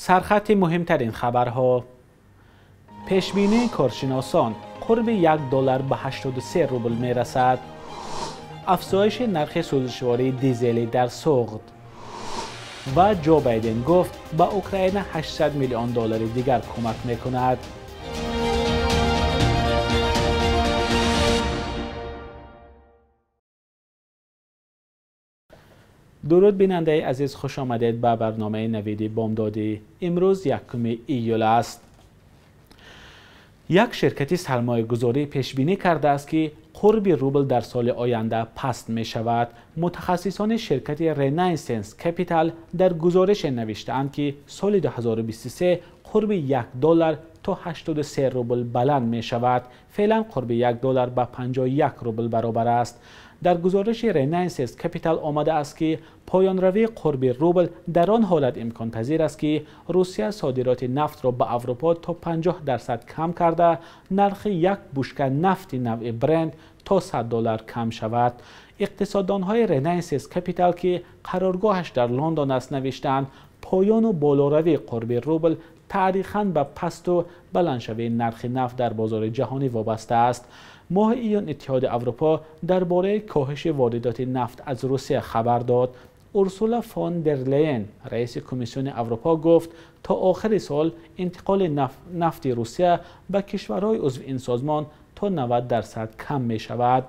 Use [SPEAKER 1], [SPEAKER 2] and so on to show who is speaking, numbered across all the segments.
[SPEAKER 1] Сархати муҳимтарин хабарҳо. Пешбинии коршиносон: қурби $1 ба 83 рубл мерасад. Афзоиши нархи сӯзишвории дизелӣ дар Суғд. Ва Ҷо Байден гуфт ба Украина $800 миллион дигар кӯмак мекунад. Дуруд бинандаи азиз, хуш омадед ба барномаи навиди бомдодӣ. Имрӯз 1 июл аст. Як ширкати сармоягузорӣ пешбинӣ кардааст, ки қурби рубл дар соли оянда паст мешавад. Мутахассисони ширкати Renaissance Capital дар гузорише навиштаанд, ки соли 2023 қурби $1 то 83 рубл баланд мешавад. Феълан қурби $1 ба 51 рубл баробар аст. Дар гузориши Renaissance Capital омадааст, ки поёнравии қурби рубл дар он ҳолат имконпазир аст, ки Русия содироти нафтро ба Аврупо то 50% кам карда, нархи як бушка нафти навъи Брент то $100 кам шавад. Иқтисоддонҳои Renaissance Capital, ки қароргоҳаш дар Лондон аст, навиштаанд поёну болоравии қурби рубл таърихан ба пасту баландшавии нархи нафт дар бозори ҷаҳонӣ вобаста аст. Моҳи июн Иттиҳоди Аврупо дар бораи коҳиши воридоти нафт аз Русия хабар дод. Урсула фон дер Лейен, раиси Комиссиони Аврупо, гуфт то охири сол интиқоли нафти Русия ба кишварҳои узви ин созмон то 90% кам мешавад.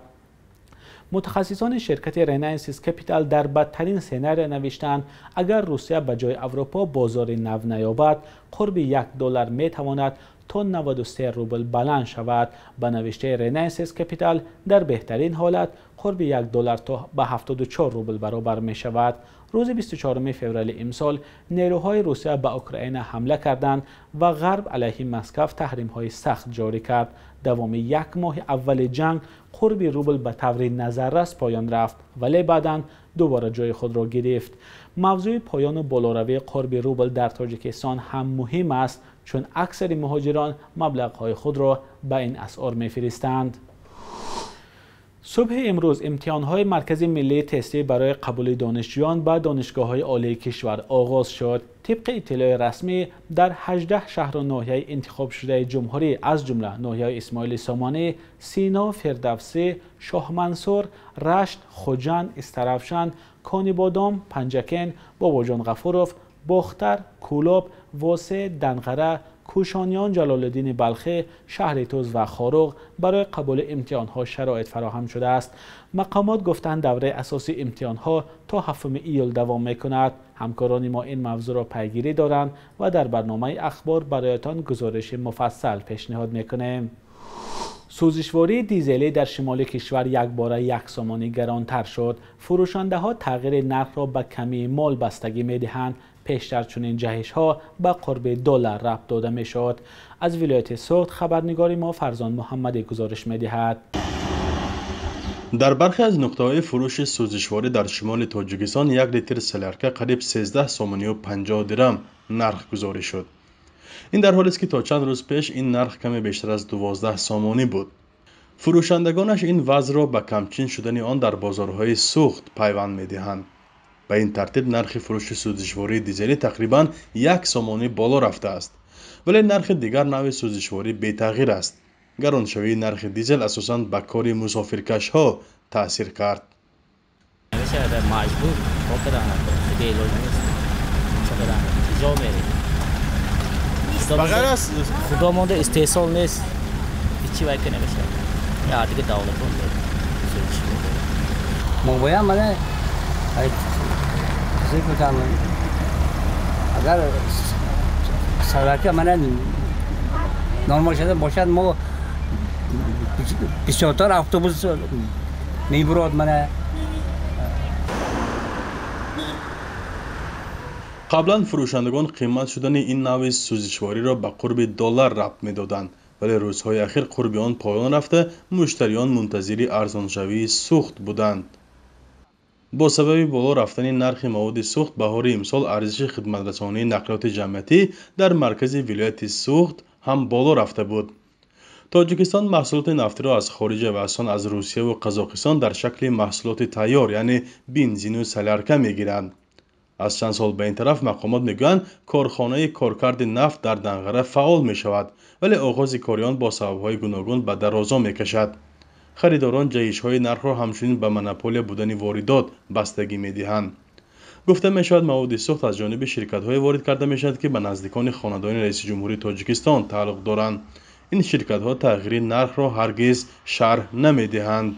[SPEAKER 1] Мутахассисони ширкати Renaissance Capital дар бадтарин сценария навиштаанд, агар Русия ба ҷои Аврупо бозори нав наёбад, қурби $1 метавонад то 93 рубл баланд шавад. Ба навиштаи Renaissance Capital, дар беҳтарин ҳолат қурби $1 то ба 74 рубл баробар мешавад. Рӯзи 24 феврали имсол нерӯҳои Русия ба Украина ҳамла карданд ва Ғарб алайҳи Москав таҳримҳои сахт ҷорӣ кард. Давоми як моҳи аввали ҷанг қурби рубл ба таври назаррас поён рафт, вале баъдан дубора ҷои худро гирифт. Мавзӯи поёну болоравии қурби рубл дар Тоҷикистон ҳам муҳим аст, чун аксари муҳоҷирон маблағҳои худро ба ин асъор мефиристанд. Субҳи имрӯз имтиҳонҳои Маркази миллии тестӣ барои қабули донишҷӯён ба донишгоҳҳои олии кишвар оғоз шуд. Тибқи иттилои расмӣ, дар 18 шаҳру ноҳияи интихобшудаи ҷумҳурӣ, аз ҷумла ноҳияи Исмоили Сомонӣ, Сино, Фирдавсӣ, Шоҳмансур, Рашт, Хуҷанд, Истаравшан, Конибодом, Панҷакент, Бобоҷон Ғафуров, Бохтар, Кӯлоб, Восе, Данғара, Кӯшониён, Ҷалолиддини Балхӣ, шаҳри Туз ва Хоруғ барои қабули имтиҳонҳо шароит фароҳам шудааст. Мақомот гуфтанд, давраи асосии имтиҳонҳо то 7 июл давом мекунад. Ҳамкорони мо ин мавзӯъро пайгирӣ доранд ва дар барномаи ахбор бароятон гузориши муфассал пешниҳод мекунем. Сӯзишвории дизелӣ дар шимоли кишвар якбора 1 сомонӣ гаронтар шуд. Фурӯшандаҳо тағйири нархро ба камии мол бастагӣ медиҳанд. Пештар чунин ҷаҳишҳо ба қурби доллар рабт дода мешуд. Аз вилояти Суғд хабарнигори мо Фарзон Муҳаммадӣ гузориш медиҳад.
[SPEAKER 2] Дар бархе аз нуқтаҳои фурӯши сӯзишворӣ дар шимоли Тоҷикистон 1 литр селярка қариб 13 сомонию 50 дирам нархгузорӣ шуд. Ин дар ҳолест, ки то чанд рӯз пеш ин нарх каме бештар аз 12 сомонӣ буд. Фурӯшандагонаш ин вазъро ба камчин шудани он дар бозорҳои сӯхт пайванд медиҳанд. Ба ин тартиб нархи фурӯши сӯзишвории дизелӣ тақрибан 1 сомонӣ боло рафтааст, вале нархи дигар навъи сӯзишворӣ бетағйир аст. Гароншавии нархи дизел асосан ба кори мусофиркашҳо таъсир кард.
[SPEAKER 3] Худо монда истеҳсол нест, ҳеҷ вай ка намешавад. Я дига давлатон
[SPEAKER 4] мо бояд мана агар сарватия мана нормал шуда бошад, мо бисёртар автобус мебурод мана.
[SPEAKER 2] Қаблан фурӯшандагон қимат шудани ин навъи сӯзишвориро ба қурби доллар рабт медоданд, вале рӯзҳои ахир қурби он поён рафта, муштариён мунтазири арзоншавии сӯхт буданд. Бо сабаби боло рафтани нархи маводи сӯхт, баҳори имсол арзиши хидматрасонии нақлиёти ҷамъиятӣ дар маркази вилояти Суғд ҳам боло рафта буд. Тоҷикистон маҳсулоти нафтиро аз хориҷа ва асон аз Русияву Қазоқистон дар шакли маҳсулоти тайёр, яъне бензину солярка мегиранд. Аз чанд сол ба ин тараф мақомот мегӯянд, корхонаи коркарди нафт дар Данғара фаъол мешавад, вале оғози кори он бо сабабҳои гуногун ба дарозо мекашад. Харидорон ҷаҳишҳои нархро ҳамчунин ба монополия будани воридот бастагӣ медиҳанд. Гуфта мешавад, маводи сӯхт аз ҷониби ширкатҳое ворид карда мешавад, ки ба наздикони хонадони раиси ҷумҳурии Тоҷикистон тааллуқ доранд. Ин ширкатҳо тағйири нархро ҳаргиз шарҳ намедиҳанд.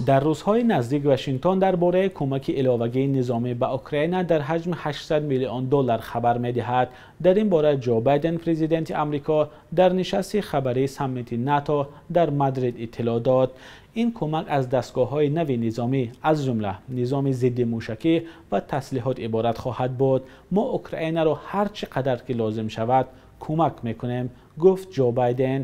[SPEAKER 1] Дар рӯзҳои наздик Вашингтон дар бораи кӯмаки иловагии низомӣ ба Украина дар ҳаҷми 800 миллион доллар хабар медиҳад. Дар ин бора Ҷо Байден, президенти Амрико, дар нишасти хабарии саммити НАТО дар Мадрид иттилоъ дод. Ин кӯмак аз дастгоҳҳои нави низомӣ, аз ҷумла низоми зидди мушакӣ ва таслиҳот иборат хоҳад буд. Мо Украинаро ҳар чӣ қадар ки лозим шавад кӯмак мекунем, гуфт Ҷо Байден.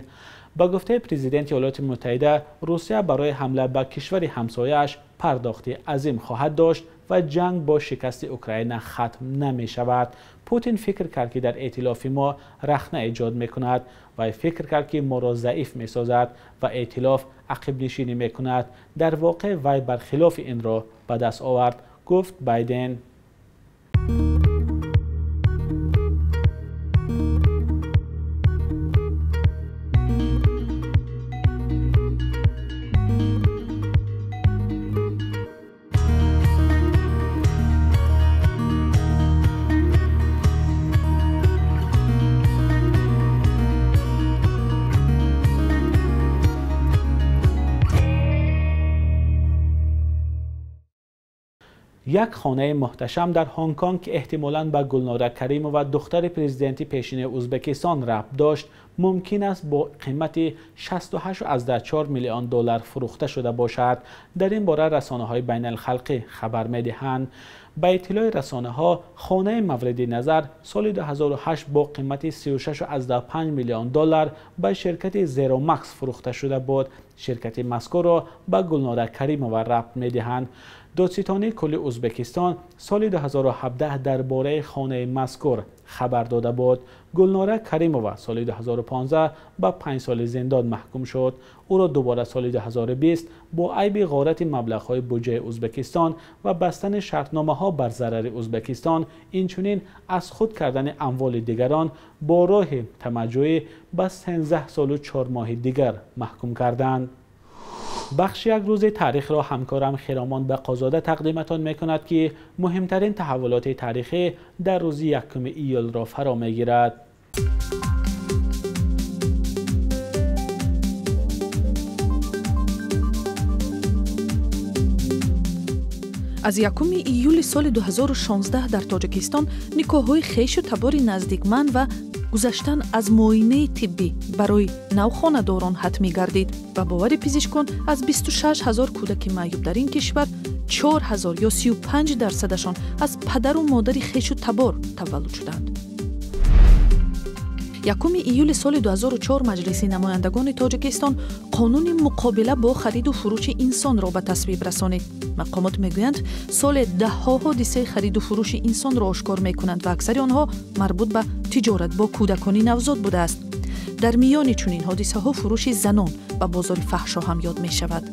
[SPEAKER 1] Ба гуфтаи президенти Иёлоти Муттаҳида, Русия барои ҳамла ба кишвари ҳамсояаш пардохти азим хоҳад дошт ва ҷанг бо шикасти Украина хатм намешавад. Путин фикр кард, ки дар эътилофи мо рахна эҷод мекунад ва фикр кард, ки моро заиф месозад ва эътилоф ақибнишинӣ мекунад. Дар воқеъ вай бархилофи инро ба даст овард, гуфт Байден. Як хонаи муҳташам дар Ҳонконг, ки эҳтимолан ба Гулнора Каримова, духтари президенти пешини Ӯзбекистон рабт дошт, мумкин аст бо қимати 68,4 миллион доллар фурӯхта шуда бошад. Дар ин бора расонаҳои байналхалқӣ хабар медиҳанд. Ба иттилои расонаҳо, хонаи мавриди назар соли 2008 бо қимати 36,5 миллион доллар ба ширкати Зеромакс фурӯхта шуда буд. Ширкати мазкурро ба Гулнора Каримова рабт медиҳанд. Додситонии кулли Ӯзбекистон соли 2017 дар бораи хонаи мазкур хабар дода буд. Гулнора Каримова соли 2015 ба 5 соли зиндон маҳкум шуд. Ӯро дубора соли 2020 бо айби ғорати маблағҳои буҷаи Ӯзбекистон ва бастани шартномаҳо бар зарари Ӯзбекистон, инчунин аз худ кардани амволи дигарон бо роҳи тамаҷҷӯӣ ба 13 солу 4 моҳи дигар маҳкум карданд. Бахши як рӯзи таърихро ҳамкорам Хиромон Бақозода тақдиматон мекунад, ки муҳимтарин таҳаввулоти таърихӣ дар рӯзи 1 июлро фаро мегирад.
[SPEAKER 5] Аз 1 июли соли 2016 дар Тоҷикистон никоҳҳои хешу табори наздикманд ва гузаштан аз муоинаи тиббӣ барои навхонадорон ҳатмӣ гардид. Ба бовари пизишкон, аз 26 ҳазор кӯдаки маъюб дар ин кишвар 4 ҳазор ё 35 дарсадашон аз падару модари хешу табор таваллуд шуданд. 1 июли соли 2004 Маҷлиси намояндагони Тоҷикистон қонуни муқобила бо хариду фурӯши инсонро ба тасвиб расонид. Мақомот мегӯянд, соле даҳҳо ҳодисаи хариду фурӯши инсонро ошкор мекунанд ва аксари онҳо марбут ба тиҷорат бо кӯдакони навзод будааст. Дар миёни чунин ҳодисаҳо фурӯши занон ба бозори фаҳшо ҳам ёд мешавад.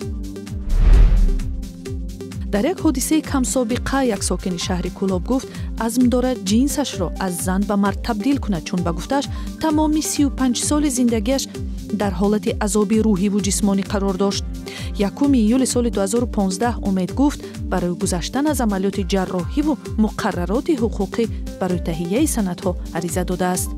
[SPEAKER 5] Дар як ҳодисаи камсобиқа як сокини шаҳри Кӯлоб гуфт, азм дорад ҷинсашро аз зан ба мард табдил кунад, чун ба гуфтааш тамоми 35 соли зиндагиаш дар ҳолати азоби рӯҳиву ҷисмонӣ қарор дошт. 1 июли соли 2015 Умед гуфт, барои гузаштан аз амалиёти ҷарроҳиву муқаррароти ҳуқуқӣ барои таҳияи санадҳо ариза додааст.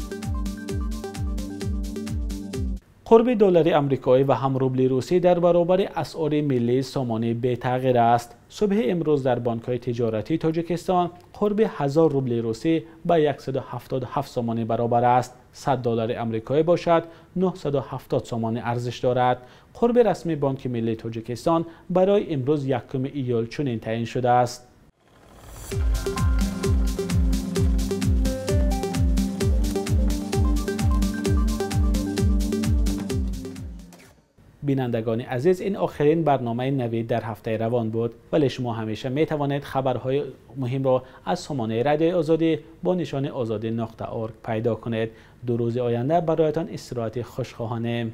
[SPEAKER 1] Қурби доллари амрикоӣ ва ҳам рубли русӣ дар баробари асъори миллии сомонӣ бетағйир аст. Субҳи имрӯз дар бонкҳои тиҷоратии Тоҷикистон қурби 1000 рубли русӣ ба 177 сомонӣ баробар аст. 100 доллари амрикоӣ бошад 970 сомонӣ арзиш дорад. Қурби расмии Бонки миллии Тоҷикистон барои имрӯз 1 июл чунин таъин шудааст. Бинандагони азиз, ин охирин барномаи Навид дар ҳафтаи равон буд, вале шумо ҳамеша метавонед хабарҳои муҳимро аз сомонаи Радиои Озодӣ бо нишони ozodi.org пайдо кунед. Ду рӯзи оянда бароятон истироҳати хуш хоҳонем.